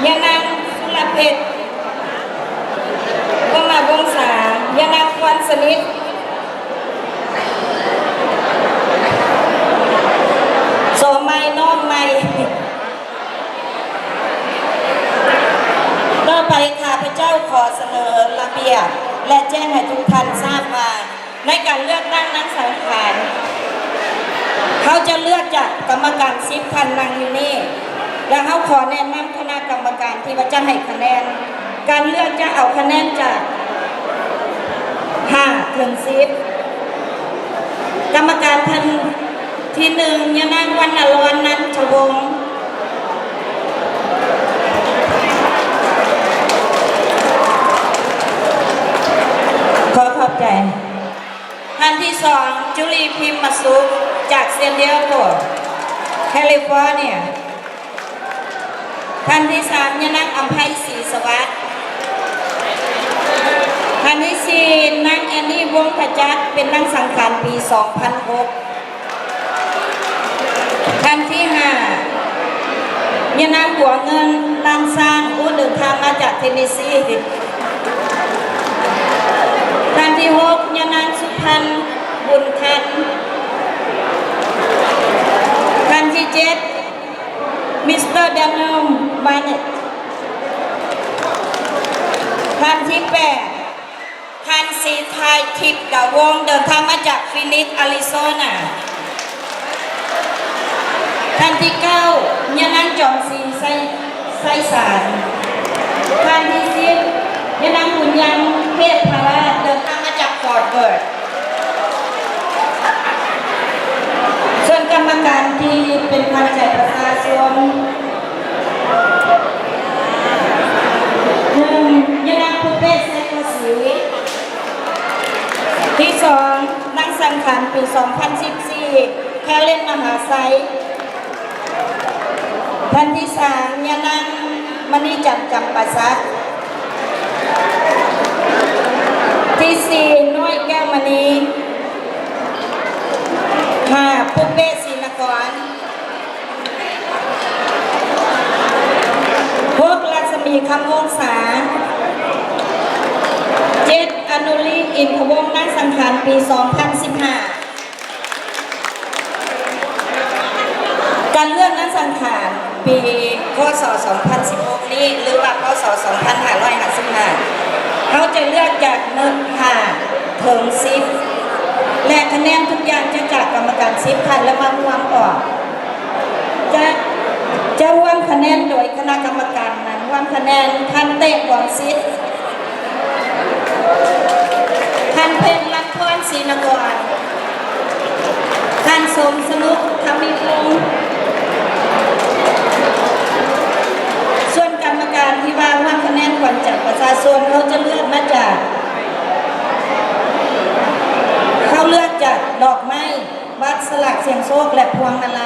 ຍານາງ ສຸລະເພັດ ພົມມະວົງສາ, ຍານາງ ຄວນສະໜິດ ໂສໃໝ່ ນ້ອງໃໝ່. ຕໍ່ໄປ ຂ້າພະເຈົ້າຂໍສະເໜີລະບຽບ ແລະ ແຈ້ງໃຫ້ທຸກທ່ານຊາບວ່າ ໃນການເລືອກຕັ້ງນາງສັງຂານ ເຮົາຈະເລືອກຈາກກຳມະການສິບທ່ານນັ່ງຢູ່ນີ້ ແລະ ເຮົາຂໍແນະນຳຄະນະກຳມະການທີ່ວ່າຈະໃຫ້ຄະແນນ. ການເລືອກຈະເອົາຄະແນນຈາກຫ້າເຖິງສິບ. ກຳມະການທ່ານທີໜຶ່ງ ຍານາງ ວັນນະລອນ ນັນທະວົງ. ຂໍຂອບໃຈ. ທ່ານທີສອງ ຈຸລີ ພິມມະສຸກ ຈາກ San Diego, California. ທ່ານທີສາມ ຍານາງ ອຳໄພ ສີສະຫວັດ. ທ່ານທີສີ່ ນາງ ແອນນີ ວົງຂະຈັກ ເປັນນາງສັງຂານປີສອງພັນຫົກ. ທ່ານທີຫ້າ ຍານາງ ບົວເງິນ ລ້ານຊ້າງ ຜູ້ເດີນທາງມາຈາກ Tennessee. ທ່ານທີຫົກ ຍານາງ ສຸພັນ ບຸນທັນ. ທ່ານທີເຈັດ ມິສເຕີ ແດນຽວ ບາເນັດ. ທ່ານທີແປດ ທ່ານສີໄທ ທິບດາວົງ ເດີນທາງມາຈາກຟີນິກ ອາຣິໂຊນາ. ທ່ານທີເກົ້າ ຍານາງ ຈອມສີ ໄຊ ໄຊສານ. ທ່ານທີສິບ ຍານາງ ບຸນຍັງ ເທບພະລາດ ເດີນທາງມາຈາກ Fort Worth. ສ່ວນກຳມະການທີ່ເປັນຂວັນໃຈປະຊາຊົນ ໜຶ່ງ ຍານາງ ປູເປ້ ໄຊໂກສີ. ທີສອງ ນາງສັງຂານປີສອງພັນສິບສີ່ ແຄເລັນ ມະຫາໄຊ. ທ່ານທີສາມ ຍານາງ ມະນີຈັນ ຈຳປາສັກ. ທີສີ່ ນ້ອຍ ແກ້ວມະນີ. ຫ້າ ປຸບເປ້ ສີນະຄອນ. ຫົກ ລັດສະໝີ ຄຳວົງສາ. ເຈັດ ອະນຸລີ ອິນທະວົງ ນາງສັງຂານ ປີສອງພັນສິບຫ້າ. ການເລືອກນາງສັງຂານປີ ພ.ສ. ສອງພັນສິບຫົກນີ້ ຫຼືວ່າ ພ.ສ. ສອງພັນຫ້າຮ້ອຍຫ້າສິບຫ້າ ເຮົາຈະເລືອກຈາກ ໜຶ່ງ ຫ້າ ເຖິງ ສິບ ແລະ ຄະແນນທຸກຢ່າງຈະຈາກກຳມະການສິບທ່ານ ແລະ ມາຮວມອອກ ຈະ ຈະຮວມຄະແນນໂດຍຄະນະກຳມະການ ນຳຮວມຄະແນນ ທ່ານ ເຕະ ບວງສິດ, ທ່ານ ເພັງລັດທອນ ສີນະຄອນ, ທ່ານ ສົມສະໜຸກ ທຳມີວົງ. ສ່ວນກຳມະການທີ່ວ່າຮວມຄະແນນຂວັນໃຈປະຊາຊົນ ເຮົາຈະເລືອກມາຈາກ ເຮົາເລືອກຈາກດອກໄມ້, ບັດສະຫຼາກສ່ຽງໂຊກ ແລະ ພວງມາໄລ.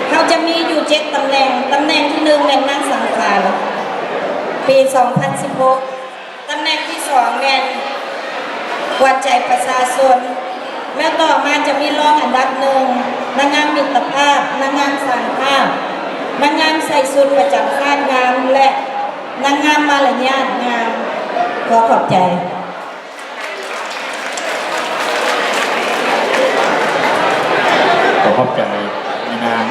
ເຮົາຈະມີຢູ່ເຈັດຕຳແໜ່ງ. ຕຳແໜ່ງທີໜຶ່ງແມ່ນນາງສັງຂານ ປີສອງພັນສິບຫົກ. ຕຳແໜ່ງທີສອງແມ່ນຂວັນໃຈປະຊາຊົນ ແລະ ຕໍ່ມາຈະມີລອງອັນດັບໜຶ່ງ ນາງງາມມິດຕະພາບ, ນາງງາມຊ່າງພາບ, ນາງງາມໃສ່ຊຸດປະຈຳຊາດງາມ ແລະ ນາງງາມມາລະຍາດງາມ. ຂໍຂອບໃຈ. ຂໍຂອບໃຈແມ່ນາງ.